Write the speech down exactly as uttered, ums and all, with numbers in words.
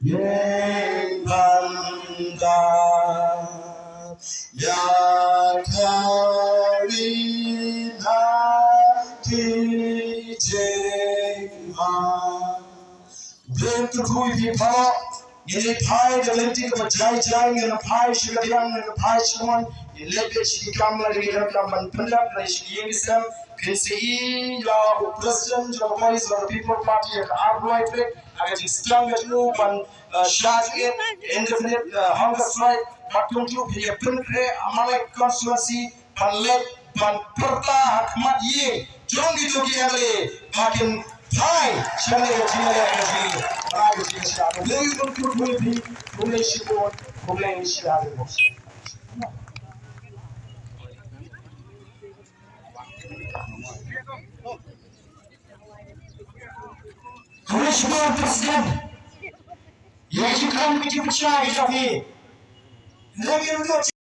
Ïeng ban da ïa ka ri na ki jingma. Blei un kyrkhu ïa phi baroh. Ngin ïa phai da ka lynti kaba jai jai, ngin ïa phai sha ka diang, ngin ïa phai sha ka mon, ngin leit beit sha ki kam la ki kam ban pyndep la sha ki ïing ki sem. Phin sa ïohi ïa u president jong ka Voice of the People Party ïa ka ar lai trek ha ka jingsdang ka jong u ban, uh, shah jingit, indefinite, uh, hunger strike. Bad kumjuh phin ïa pynkhreh ha Mawlai constituency ban leit ban pyrta ha khmat ïing jong kito ki M L A ba kin phai sha kane ka jingïaleh ka jong ngi. Ba ka jingïaleh ka jong ngi. Khublei shibun, khublei shibun, khublei shibun. Khublei shibun President. Ïa ki kam ki pynshai ki jong ngi. Lem ïa u